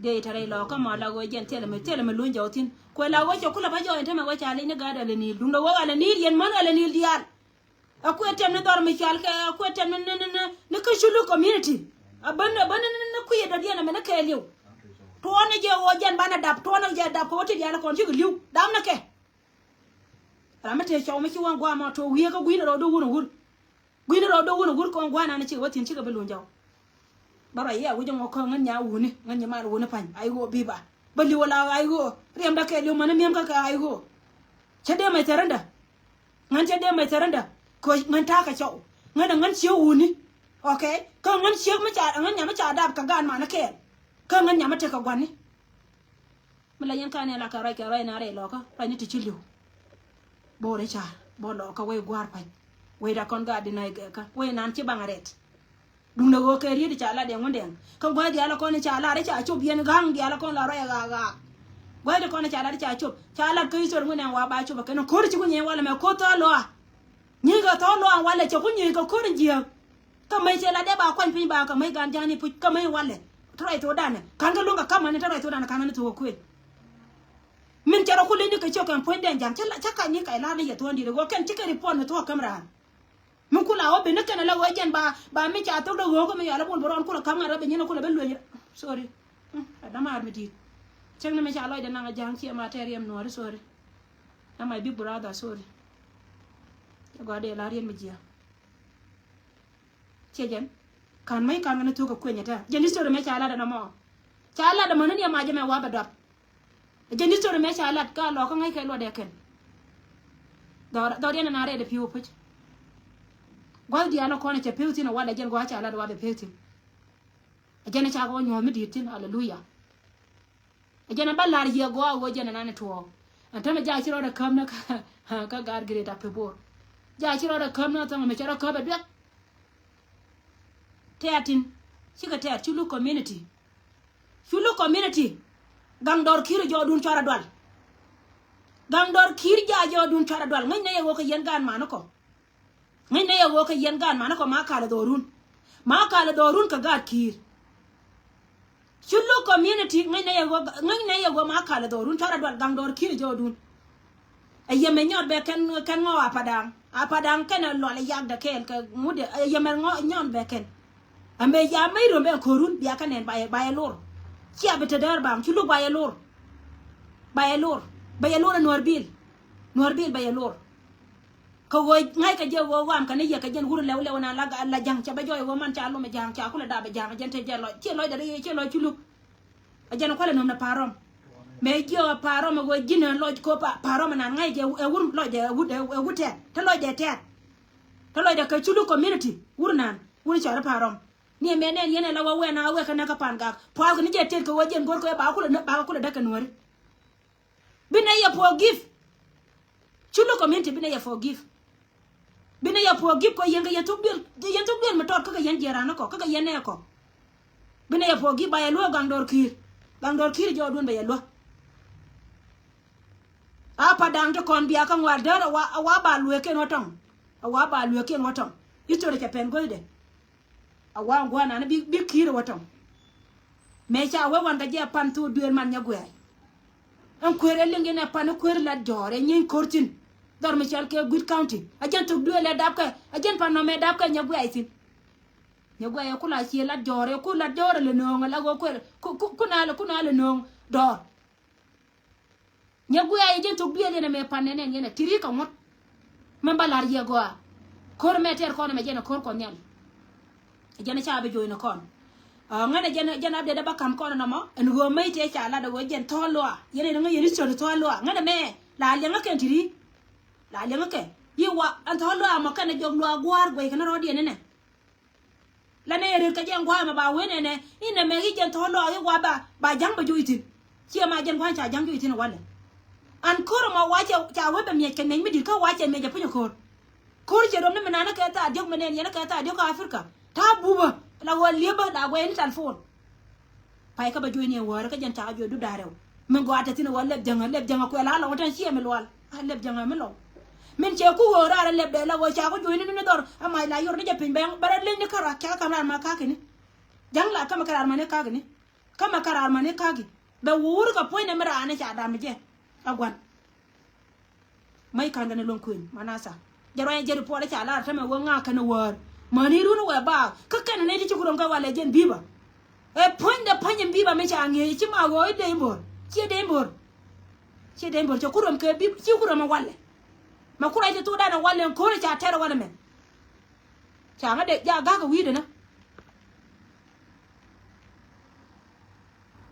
Dee itɛ rɛy lɔɔkä mɔ la ɣöö jɛn thilɛ mi thilɛ mi luny jɔw thin kuɛ la ɣöö cɛ kulɛ bä jɔɔny tämɛ ɣöö ca lic ni gaat alɛ niil duundɛ ɣöö alɛ niil yɛn män alɛ niil diaal. A kuɛ tɛm ni dhɔr mi cual kɛ a kuɛ tɛm ni ni ni ni kä culu community. A bän a bän ni ni kui̱ dɔ̱diɛn a mɛn ni kɛɛliw. Tuɔɔn ni jɛ ɣöö jɛn banɛ dap tuɔɔn ni jɛ dap kɛ ɣöö ti diaal kɔn cikɛ li̱w dam ni kɛ. Ram mi te cɔw mi ci wä guam ɔ to wiee kä gui̱n rɔ duk wun wur. Gui̱n rɔ duk wun wur kɔn gua̱n an ci wä thin cikɛ bi luny jɔw. Bä rɔ yɛ wi̱c ɛŋɔ kä ŋän nya wuni ŋän nyi mal wuni pa̱ny ay ɣöö bi̱ba. Bä li̱w la ay ɣöö riɛmdä kɛ li̱w män mi̱em kä kɛ ay ɣöö. Cä dee mɛ thɛrändä. Ŋän cä dee mɛ thɛrändä kɛ ŋän ta̱a̱ kɛ cɔw. Ŋän ɛ ŋän ciek wuni. Ok. Kä ŋän ciek mi ca ŋän nya mi ca dap kɛ gaan manä kɛɛl. Kä ŋän nya mi tekɛ gua̱ni. Mi la yɛn kan yɛn la kɛ ruac kɛ ruac na rɛy lɔkä ruac ni ti ci li̱w. Bo̱o̱r i̱ ca̱r bo̱o̱r lɔkä wec gua̱a̱r pa̱ny. Wec da kɔn gaat di nɔy gɛkä wec nan ci baŋ rɛt. Duundɛ ɣöö kɛ riet i̱ ca lat yɛ ŋundɛŋ kä gua̱a̱r diaal kɔn i̱ ca lat i̱ ca cop yɛn ga̱ŋ diaal kɔn la ruac ɣaak ɣaak. Gua̱a̱r di kɔn i̱ ca lat i̱ ca cop ca lat kä history ŋundɛŋ wa ba cop ɛ kɛn ko̱r ci ku nyɛn walɛ mɛ ko̱r thɔɔl lɔa. Nyieekä thɔɔl lɔa walɛ cɛ ku nyieekä ko̱r in jiääk. Kä mäc cɛ la dee ba kuany piny ba kä mäc gan ja̱a̱ni puc kä mäc walɛ. Te ruac thokdan ɛ ka̱n kä luäŋ kɛ ka̱mani te ruac thokdan ɛ ka̱n kä ni thok ɛ kuël. Min cɛ rɔ ku leny ni kɛ ciök kɛn puɔ̱nydɛn ja̱a̱n cä kac ni kac la̱r ni yɛ thuɔ̱ɔ̱n di̱t ɛ ɣöö kɛn ci kɛ report ni thuɔ̱ɔ̱k käm raan. Mi kula wä ben ni kɛn ala wä jɛn ba ba mi ca thok dee ɣöö kä mi yɔal a bol bä rɔɔn kula ka̱m ŋa̱t rɔ ben nyin a kula ben lueny. Sorry. Ɛ dämaar mi di̱i̱t. Cäŋ ni mi ca lɔcdɛ naŋ a ja̱a̱ŋ ciɛ ma tɛɛr yɛm nuɔ̱ɔ̱ri sorry. Ɛ my big brother sorry. Cɛ gɔaa dee la̱r yɛn mi jiääk. Ciɛ jɛn ka̱n mäc ka̱n kɛn thuk kɛ kueny ɛ tɛ jɛn history mɛ ca lat ɛn ɛmɔ. Ca lat ɛmɔ ni ni ɛma jɛ mɛ wa bɛ dɔp. Jɛn history mɛ ca lat ka lɔ kä ŋäc kɛ luɔtdɛ kɛn. Dhɔr dhɔr yɛn ɛn a rɛɛt ɛ pi̱w puc. Gua̱th diaal ɛ kɔn ɛ cɛ pi̱w thi̱n ɛ walɛ jɛn gua̱th ca lat ɛ wa bɛ pi̱w thi̱n. Ɛ jɛn ɛ ca kɛ wä nyuɔ̱th mi di̱i̱t thi̱n aleluya. Ɛ jɛn ɛ bä la̱r yiëë gɔaa ɣöö jɛn ɛ nan ɛ tuɔɔk. Ɛn tämɛ jaak ci rɔɔdɛ käm ni kä gaat Greater Pibor. Jaak ci rɔɔdɛ käm ni thɔŋ mi cɛ rɔ käp ɛ duek. Tɛɛt tin cikɛ tɛɛt culu community. Culu community. Gaŋ dɔr ki̱i̱r jɔɔdun cuarɛ dual. Gaŋ dɔr ki̱i̱r jaak jɔɔdun cuarɛ dual ŋäcnɛ yɛ ɣöö kɛ yɛn gaan manikɔ. Ŋäcnɛ yɛ ɣöö kɛ yɛn gaat manikɔ ma kalɛ dhɔrun. Ma kalɛ dhɔrun kɛ gaat ki̱i̱r. Culu community ŋäcnɛ yɛ ɣöö ŋäcnɛ yɛ ɣöö ma kalɛ dhɔrun cuarɛ dual gaŋ dɔr ki̱i̱r jɔɔdun. Ɛ yɛmɛ nyɔt bɛ kɛn kɛn ŋɔɔ apadaŋ apadaŋ kɛn ɛ lual ɛ yakdɛ kɛɛl kɛ ŋut ɛ yɛmɛ nyɔt bɛ kɛn. Amɛ ya mɛ irom bɛ ko̱run bia kɛ nɛn ba yɛ ba yɛ lor. Cia bi te däär bam culu ba yɛ lor. Ba yɛ lor bɛ yɛ lor ɛ nuɔr bil. Nuɔr bil bɛ yɛ lor. Kɛ ɣöö ŋa̱ckɛ jɛ ɣöö ɣɔam kɛ ni yɛ kɛ jɛn wur lɛw lɛw na la la ja̱ŋ cɛ bɛ jɔɔy ɣöö man ca lom ɛ ja̱ŋ ca kulɛ dap ɛ ja̱ŋ jɛn te jɛ lɔc ciɛ lɔcdɛ ri ciɛ lɔc culuk. Ɛ jɛn kualɛ nöm ni pa̱a̱r rɔm. Mɛ jiɛ pa̱a̱r rɔm ɛ ɣöö ji̱n ɛ lɔc köp pa̱a̱r rɔm ɛ nan ŋa̱c jɛ ɛ wur lɔcdɛ ɛ wut ɛ wut tɛt te lɔcdɛ tɛt. Te lɔcdɛ kɛ culuk community wur nan wur cɔɔr pa̱a̱r rɔm. Ni ɛmɛ nɛn yɛn ɛ la wä wɛn a wɛ kɛ näk kä pa̱a̱n gak pua̱a̱r kɛ ni jɛ tɛt kɛ ɣöö jɛn go̱r kɛ ba kulɛ ba kulɛ däk kɛ nuääri. Bi nɛ yɛ forgive. Culu community bi nɛ yɛ forgive. Bi nɛ yɛ forgive kɔ yɛn kɛ yɛn thuk duel yɛn thuk duel mi tɔt kä kɛ yɛn jiɛran kɔ kä kɛ yɛn nɛ kɔ. Bi nɛ yɛ forgive ba yɛ luɔ gaŋ dɔr ki̱i̱r. Gaŋ dɔr ki̱i̱r jɔɔdun bɛ yɛ luɔ. A pa daŋ ti kɔn bia kä ŋuar däär a wa a wa ba lueekiɛn wä tɔŋ. A wa ba lueekiɛn wä tɔŋ. History cɛ pɛn guecdɛ. A wa gua̱a̱r nani bi bi ki̱i̱r wä tɔŋ. Mëë ca wee wan kɛ jɛ pan thok duëël man nyɛ guɛɛy. Ɛn kuëër ɛ liŋ in ɛ pan i̱ kuëër lat jɔɔr ɛ nyieeny ko̱r thi̱n. Dhɔr mi cɔal kɛ Gwi̱t County a jɛn thok duëël ɛ dapkɛ a jɛn pan nɔmɛ dapkɛ nyɛ guɛɛy thi̱n. Nyɛ guɛɛy ɛ ku la cie lat jɔɔr ɛ ku lat jɔɔr ɛ lɛ nööŋ ɛ la ɣöö kuëër ku ku ku na lɛ ku na lɛ nööŋ dɔɔr. Nyɛ guiya yɛ jɛn thok duëël yɛn ɛmɛ pan nɛn ɛn yɛn ɛ ti̱ri kɛ ŋuɔ̱t. Mɛn ba la̱r yɛ gɔaa. Ko̱r ɛmɛ tɛɛr kɔn ɛmɛ jɛn ɛ ko̱r kɔn nhial. Ɛ jɛn ɛ ca bi jo̱o̱c ni kɔn. Ɛ ŋän ɛ jɛn ɛ jɛn update ɛ ba ka̱m kɔn ɛnɔmɔ ɛn ɣöö mec tëë ca lat ɛ ɣöö jɛn thɔɔl luaak yɛn ɛn ŋäc yɛn history thɔɔl luaak ŋän ɛmɛ la liɛŋä kɛn ti̱ri. La liɛŋä kɛ yi wa ɛn thɔɔl luaak mɔ kɛn ɛ jɔk luaak gua̱a̱r guɛc kɛn rɔɔdiɛn ɛnɛ. La nɛ yɛ rɛt kɛ jɛ ŋua̱a̱mɛ ba wen ɛnɛ inɛ mɛ i̱ jɛn thɔ̱ lɔɔk i̱ wa ba ba ja̱ŋ bɛ joc thi̱n. Ciɛ ma jɛn gua̱a̱ny ca ja̱ŋ joc thi̱n walɛ. An ko̱r ɛmɔ wa cɛ ca wee bɛ miɛc kɛ miɛc mi di̱t kä wa cɛ miɛc ɛ puc ɛ ko̱r. Ko̱r cɛ röm ni mi naan ni kɛ thaar diɔ̱k mi nɛn yɛn ni kɛ thaar diɔ̱k kä Africa ta̱a̱ bupä la ɣöö liepä la guɛy ni telephone. Pay kä bɛ joc ni ɛ wäärä kä jɛn ca joc dup da̱a̱r rɛw. Mi gɔaa te thi̱n ɛ ɣöö lɛp jäŋä lɛp jäŋä kuɛ la lɔŋ tɛn ciɛ mi lual. A lɛp ja̱ŋ a mi lɔw. Min cɛ ku ɣöö raar a lɛp dee la ɣöö ca ku juɔ̱cni ni dhɔr a mac la yor ni jɛ piny bɛ bɛ rɔ leny ni kärak ca kä ka̱m raar ma ka̱ki̱ni. Ja̱ŋ la kämɛ kɛ raar ma ni ka̱ki̱ni. Kämɛ kɛ raar ma ni ka̱ki̱ bɛ wur kɛ puɔ̱ny ni mi raar ni ca dam jɛ. A gua̱n. Mäc ka̱n kɛn luɔ̱ŋ kuën manasa. Jɛ ruany jɛ ri puɔl ca lar tämɛ wä ŋa kɛn wäär. Mäni run wɛ baak kä kɛn ni ti ci ku röm kɛ walɛ jɛn biba. Ɛ puɔ̱ny dɛ puɔ̱ny in biba mi ca ŋi̱eec ci ma ɣöö i̱ dee in bo̱r. Ci dee in bo̱r. Ci dee in bo̱r cɛ ku röm kɛ bib ci ku röm ɛ walɛ. Mɛ ku ruac ti thok dan ɛ walɛ in ko̱r ca tɛr ɛ walɛ mɛ. Ca ŋä dee ja ga̱k ɛ wi̱i̱dɛ nä.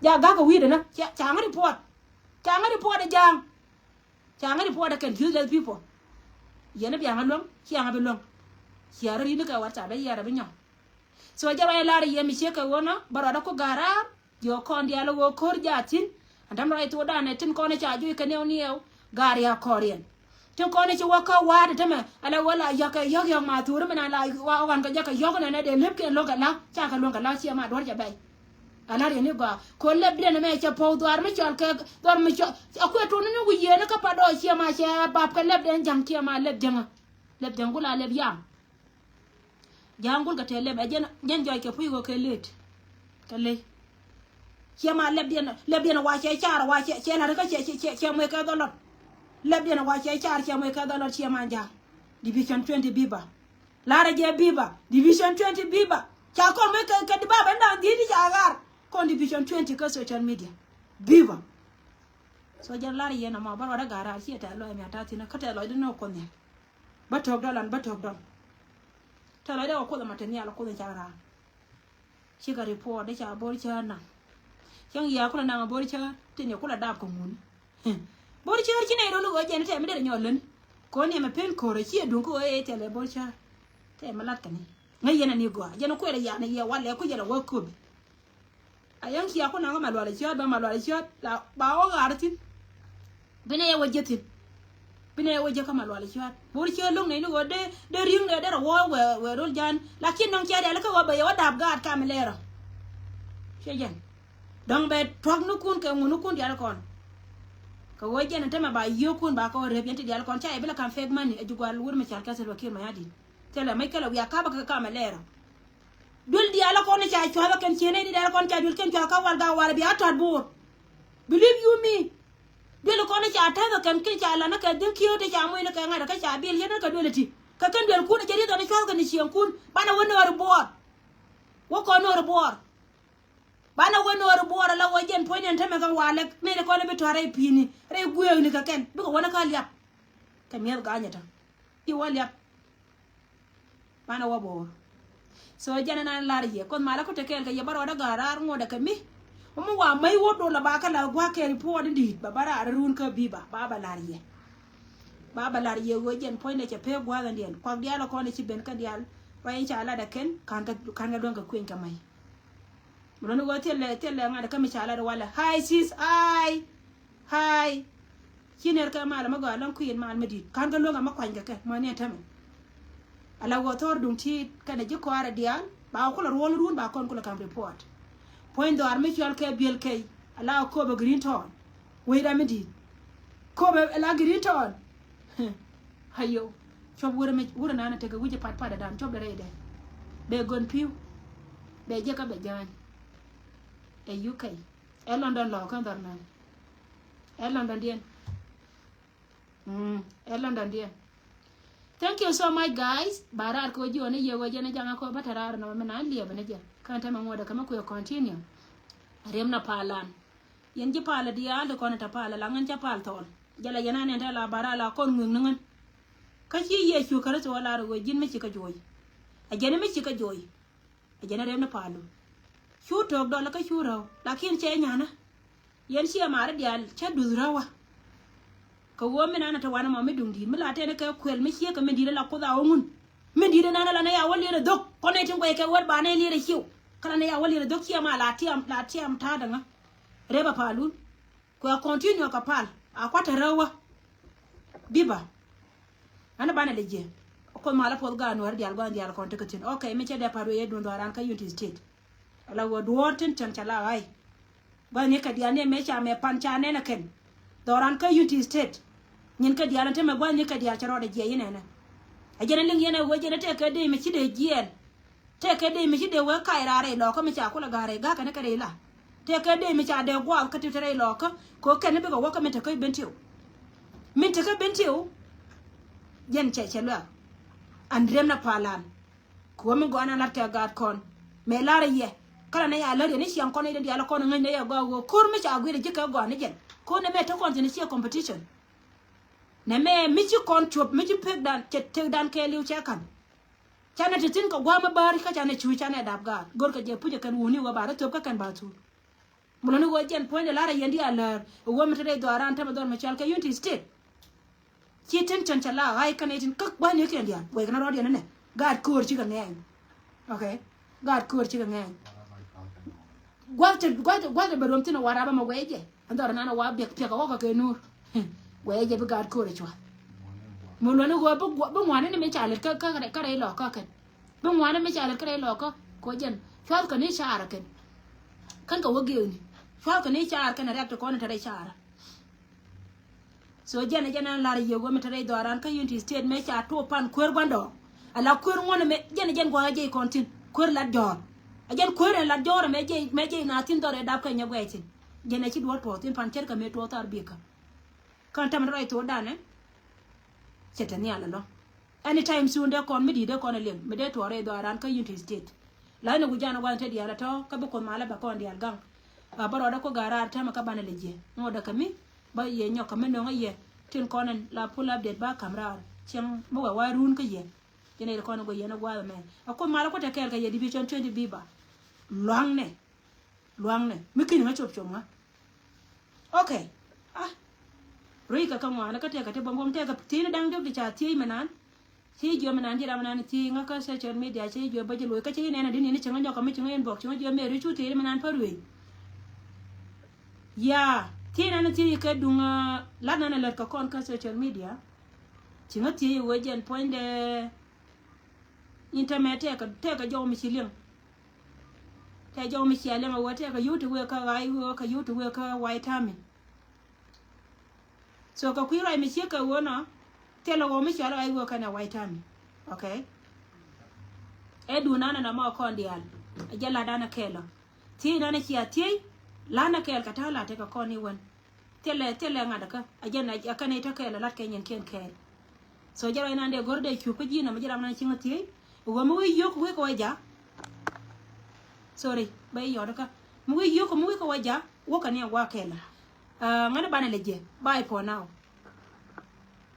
Ja ga̱k ɛ wi̱i̱dɛ nä ca ŋä ri puɔt. Ca ŋä ri puɔt ɛ ja̱a̱ŋ. Ca ŋä ri puɔt ɛ kɛn useless people. Yɛn ɛ bia ŋä luäŋ cia ŋä bi luäŋ. Cia rɔ ri ni kɛ wat ca bɛ yɛɛr ɛ bi nyɔk. So jɛ ruac lar yɛ mi ciek kɛ ɣöö nä bä ruat ɛ ku ga̱r raar. Jiɔ kɔn diaal ɛ ɣöö ko̱r jaa thi̱n. Ɛn däm ruac thok dan ɛ tin kɔn ɛ ca juc kɛ niɛw niɛw. Ga̱r ya kɔɔriɛn. Tin kɔn i̱ ci wä kä wa̱a̱t i̱ tämɛ ala wä la yɔ̱k kɛ yɔ̱k yɔ̱k ma thuuri mi na la wa wan kɛ jɔk kɛ yɔ̱k nɛnɛ dee lep kɛn lo̱k kɛ la ca kɛ luäŋ kɛ la ciɛ ma duɔ̱r cɛ bɛy. Ala riɛn i̱ gɔaa ko lep diɛn ɛmɛ cɛ puɔ̱w dhuaar mi cɔl kɛ dhuaar mi cɔl a kuɛ tuuni ni wi̱i̱ yieen i̱ kä pa dɔɔc ciɛ ma cɛ bap kɛ lep diɛn ja̱ŋ ciɛ ma lep jäŋä. Lep jäŋ ku la lep yam. Ja̱a̱ŋ gul kɛ tɛɛ lɛp ɛ jɛn jɛn jɔc kɛ puc ɣöö kɛ lëët. Kɛ lëy. Ciɛ ma lɛpdiɛn lɛpdiɛn wa cɛ car wa cɛ cɛ la̱t kä cɛ cɛ cɛ cɛ muec kɛ dhɔlɔt. Lɛpdiɛn wa cɛ car cɛ muec kɛ dhɔlɔt ciɛ ma ja̱a̱ŋ. Division twenty biba. La̱rä jɛ biba division twenty biba. Ca kɔn muec kɛ kɛ di baba ɛn da̱a̱ŋ dhiec di ca ɣaar. Kɔn division twenty kä social media. Biba. So jɛn la̱rä yɛn ɛmɔ bä ruɔdä ga̱r raar ciɛ tɛ̈th lɔc ɛmɛ ta̱a̱ thi̱n kä tɛ̈th lɔcdä ni ɔ kuɔth nhial. Bä to̱k dɔlan bä to̱k dɔl. Tɛ̈th lɔcdä ɔ kuoth ɛmɔ te nhial ɔ kuoth in cak raar. Cikɛ report dee ca bo̱r cäär naŋ. Cäŋ yia kulɛ naŋ a bo̱r cäär tin yɛ kulɛ dap kɛ ŋun. Bo̱r cäär ci nɛy rol i̱ ɣöö jɛn tɛmɛ derɛ nyɔl läni. Kɔn yɛ mɛ pen ko̱rä ci ɛ duŋ kä ɣöö ëë tɛlɛ bo̱r cäär. Tɛmɛ lat kɛ ni ŋäc yɛn ani gɔaa jɛn kuɛɛrɛ yan yɛ walɛ ku yɛn a wä köpi. A yäŋ cia ku naŋ kä Malual Ciöt bä Malual Ciöt la ba wä ɣaar thi̱n. Binɛ yɛ wä jiäk thi̱n. Binɛ yɛ wä jiäk kä Malual Ciöt. Bo̱r Ciöt lo̱ŋ nɛy ni ɣöö dee dee ri̱ŋ dee derɛ wä wɛ wɛ rol jan. Lakin nɔŋ cia rial kä ɣöö bɛ yɛ wä dap gaat kam lɛɛrä. Ciɛ jɛn. Dɔ̱ŋ bɛ tuɔ̱k ni kun kɛ ŋun ni kun dial kɔn. Kɛ ɣöö jɛn tämɛ ba yiökun ba kɛ wä rep yɛn ti dial kɔn ca yɛ bi la kam fake money ɛ ji̱ gual wur mi cal kɛ Salva Kiir Mayardit. Thilɛ mec kɛ lɛ wiak kapä kɛ kam lɛɛrä. Duel diaal kɔn ca cua̱th kɛn cienɛ ni diaal kɔn ca duel kɛn cua̱th kä wal ga wal bia tɔt bo̱o̱r. Believe you me. Duel kɔn ca täth kɛn kɛn ca lan kɛ dhiŋ kiöt ca moc ni kɛ ŋa̱t kä ca bil yɛn kɛ duel ti kɛ kɛn duel kun ca rieth ɔn cua̱th kɛn cieŋ kun banɛ wä nööri buɔɔr. Wä kɔn nööri buɔɔr. Banɛ wä nööri buɔɔr ala wä jɛn puɔ̱ny ɛn tämɛ kɛ walɛ ni kɔn bi tɔ̱ rɛy pi̱i̱ni rɛy gueekni kɛ kɛn bikɛ wä ni kä liap. Kɛ mi̱eth ganyɛ tɔ i̱ wä liap. Banɛ wä bo̱o̱r. So jɛn ɛn an lar yɛ kuoth malä ku te kɛɛl kɛ yɛ bä rɔɔdä ga̱a̱r raar ŋuɔ̱tdɛ kɛ mi. Ŋuɔ̱t mi wa mäc wä dol a ba kä la̱th gua̱a̱k kɛɛl puɔɔt in di̱i̱t ba bä raar run kä bi̱i̱ ba ba bä lar yɛ. Ba bä lar yɛ ɣöö jɛn puɔ̱nydɛ cɛ pek gua̱a̱th ɛn diɛn kuak diaal ɛ kɔn ɛ ci ben kä diaal. Ruac in ca lat ɛ kɛn ka̱n kɛ ka̱n kɛ duäŋ kɛ kuëny kɛ mäc. Mi luni ɣöö thilɛ thilɛ ŋa̱t kä mi ca lat walɛ hi sis hi. Hi. Ci ner kɛ mal mi gɔaa lɔŋ kui̱n mal mi di̱t ka̱n kɛ luäŋ amä kuany kɛ kɛ mäni ɛ tämɛ. Ala ɣöö thɔr duŋ ti̱i̱t kɛnɛ ji̱ kɔaarɛ diaal ba kulɛ ruɔl run ba kɔn kulɛ kam report. Puɔ̱ny dhɔaar mi cual kɛ biël kɛy ala köpɛ green town. Wecda mi di̱i̱t köpɛ ala green town. Ayo. Cuɔp wurɛ mi wurɛ nanɛ tekɛ wi̱c i̱ pat pat ɛ dan cuɔp dɛ rɛydɛ. Bɛ gön pi̱w. Bɛ jiäkä bɛ ja̱a̱ny. Ɛ U K. Ɛ London lɔ kä dhɔr mɛn. Ɛ London diɛn. Mm, ɛ London diɛn. Thank you so much guys. Ba raar kɛ wä jiɔni yɛ wä jɛn jaŋa kɔ bä te raar nɔmɔ mi na liɛbɛ ni jɛ. Kɛn te mɛ ŋuɔdɛ kɛ mɛ kuɛ continue. Riɛm na palan. Yɛn ji̱ pal diaal ti kɔn ɛ te pal la ŋän cɛ pal thɔɔl. Jɛ la yɛn anɛn te la bara la kɔn ŋui̱ŋ ni ŋän. Kä ci Yecu Kritho ɛ lar ɛ wee ji̱n mi ci kä juɔ̱ɔ̱c. Ɛ jɛn mi ci kä juɔ̱ɔ̱c. Ɛ jɛn ɛ rɛm ni palu. Cu to̱o̱k dɔl kä cu räw lakin cɛ nyanä. Yɛn ciɛ maari diaal cä duth räwä. Kɛ ɣöö mi nanɛ te wanɛ mɔ mi duŋ di̱i̱t mi la tɛn kɛ kuɛl mi ciek kɛ min di̱i̱t ala kuoth a ɣöŋun. Min di̱i̱t nanɛ la nɛ ya wä liɛt ɛ dhok kɔn nɛ tin guɛy kɛ wät ba nɛ liɛt ɛ ciw. Kä la nɛ ya wä liɛt ɛ dhok ciɛ ma la tiam la tiam ta̱a̱dɛ ŋä. Rep a palun. Kuɛ continue kɛ pal a kua̱t te räwä. Biba. Ɛn banɛ lɛ jiɛ. Kuoth malä puɔth gaat nuɔ̱ɔ̱ri diaal gua̱n diaal kɔn tekɛ thi̱n. Ok mi cɛ dee pa̱t wee yɛ duun dhɔran kä Unity State. Ala wä duɔ̱ɔ̱r tin cäŋ ca la ɣa̱c. Gua̱n ni kɛ diaal ni ɛmɛ ca mɛ pan ca nɛn ɛ kɛn. Dhɔran kä Unity State. Nyin kä diaal ɛn te mɛ gua̱th ni kä diaal cɛ rɔɔdɛ jiɛc inɛnɛ. Ɛ jɛn ɛ liŋ yɛn ɛ wee jɛn ɛ tëëkɛ dee mi ci dee jiɛɛn. Tëëkɛ dee mi ci dee wee kac raar rɛy lɔɔkä mi ca kulɛ ga̱a̱r rɛy ga̱a̱kɛ ni kä rɛy la. Tëëkɛ dee mi ca dee gua̱a̱th kä ti te rɛy lɔɔkä. Kɛ ɣöö kɛn ni bikɛ wäkä min te kä Bentiu. Min te kä Bentiu. Jɛn cɛ cɛ luɛk. An rem na palan. Kɛ ɣöö mi gɔaa na lat kɛ gaat kɔn. Mëë lar yɛ. Kä la nɛ ya lär yɛ ni ciaŋ kɔn i̱ dee diaal kɔn ŋäcnɛ yɛ gɔaa ɣöö ko̱r mi ca gui̱r ji̱ kɛ gɔaa ni jɛn. Ko̱r nɛ mɛ te kɔn thi̱n ciɛ competition. Nɛ mɛ mi ci kɔn cuɔp mi ci pekdan cɛ tekdan kɛɛliw cɛ ka̱n. Canɛ ti thi̱n kɛ gua̱a̱m mi bäär kä canɛ cuuc canɛ dap gaat. Go̱rkɛ jɛ pucɛ kɛn wuni ɣöö ba rɔ thöp kä kɛn ba thuur. Mi lɔni ɣöö jɛn puɔ̱nydɛ la̱rä yɛn di a läär ɣöö mi te rɛy dhɔaaran tämɛ dhɔr mi cɔal kɛ Unity State. Ci tin cɔn cɛ la ɣa̱c kɛn itin kä gua̱n yɛ kiɛn diaal wek na rɔɔd yɛn inɛ. Gaat köör cikɛ ŋɛɛny. Ok. Gaat köör cikɛ ŋɛɛny. Gua̱th te gua̱th te gua̱th te bɛ ruɔm thin a warabä mɛ wɛɛcɛ. Ɛn dhɔr nan a wa biɛk piɛk a wä kɛ kɛ nuur. Wɛɛcɛ bi gaat köör a cua. Mi luɔni ɣöö bi ŋuani ni mi ca lät kä kä rɛy lɔk kä kɛn. Bi ŋuani mi ca lät kä rɛy lɔk kä kɛ wä jɛn cuath kɛ ni caarä kɛn. Kän kɛ wä giëëkni cuath kɛ ni caarä kɛn a riak ti kɔn in te rɛy caarä. So jɛn ɛ jɛn ɛn lar yɛ wä mi te rɛy dhɔran kä Unity State mɛ ca tuɔ pan kuer guandɔ. Ala kuer ŋuɔn mɛ jɛn ɛ jɛn gua̱a̱ jɛy kɔn thin kuer lat jɔɔr. Ɛ jɛn kuer ɛn lat jɔɔr mɛ jɛy mɛ jɛy na thin dhɔr ɛ dap kɛ nyɛ guɛy thin. Jɛn ɛ ci duɔr puɔth thin pan cɛr kɛ mɛ tuɔ thar bikɛ. Kän tämɛ rɔy tuɔ danɛ. Cɛ te nhial ɛlɔ. Anytime soon dee kɔn mi di̱i̱t dee kɔn ɛ liŋ mi dee tuɔɔr rɛy dhɔran kä Unity State. La ni wi̱c jan ɛ gua̱n te diaal ɛ tɔ kä bi kuoth malä bɛ kɔn diaal gaŋ. A bä rɔɔdä ku ga̱a̱r raar täämɛ kä banɛ lɛ jiɛ ŋuɔ̱t däkä mi bä yɛ nyɔk kä mi no̱ŋä yɛ tin kɔn in la pull update ba ka̱m raar cieŋ mi wɛ wa ruun kä yɛ. Jɛn ɛ kɔn in guɔ yɛn ɛ gua̱a̱th ɛmɛ ɛ kuoth malä ku te kɛɛl kɛ yɛ division twenty biba. Lua̱ŋnɛ lua̱ŋnɛ mi ki̱n ŋä cop cop ŋä. Ok. Ah. Rui̱ kɛ kä ŋuanɛ kä tɛkɛ ti bämbom tɛkɛ ti̱i̱n da̱ŋ diɔ̱k ti ca thiec mɛ nan. Ci jiɔ mi nan ji̱ ram mi nan thiec ŋä kä social media ci jiɔ bä ji̱ loc kä ci nɛn a di̱n yɛn ci ŋä nyɔk kɛ mi ci ŋä inbox ci ŋä jiɔ mɛ rui̱ cu thiec mi nan pär wei. Ya thiec nan thiec kɛ duŋ lat nan a lät kɛ kɔn kä social media. Ci ŋä thiec wee jɛn puɔ̱nydɛ. Nyin tɛmɛ tɛkɛ tɛkɛ jɔw mi ci liŋ. Tɛkɛ jɔw mi cia liŋ a wee tɛkɛ yio̱w ti wee kä ɣa̱c wee kä yio̱w ti wee kä White Army. So kɛ kui̱ ruac mi ciek kɛ ɣöö nɔ thilɛ ɣɔw mi cɔal ɣa̱c ɣöö kɛnɛ White Army. Ok. Ɛ duun nanɛ nɔmɔ kɔn diaal. Ɛ jɛ lat danɛ kɛɛlɔ. Thiec nanɛ cia thiec. Lanɛ kɛɛl kɛ ta̱a̱ lat tekɛ kɔn i̱ wän. Thilɛ thilɛ ŋa̱t ɛ kä ɛ jɛ nɛ ɛ kɛnɛ i̱ te kɛɛl ɛ lat kɛ nyin kiɛn kɛɛl. So jɛ ruac nan dee go̱r dee cup kä ji̱ nɔmɔ ji̱ ram nan ci ŋä thiec. Ɣöö mi wi̱i̱ yio̱k wi̱i̱ kɛ wä ja̱. Sorry bä i̱ yɔt kä mi wi̱i̱ yio̱k mi wi̱i̱ kɛ wä ja̱. Wäkɛ ni ɛ gua̱a̱ kɛɛl ɛ. Ŋäni banɛ lɛ jiɛ. Bye for now.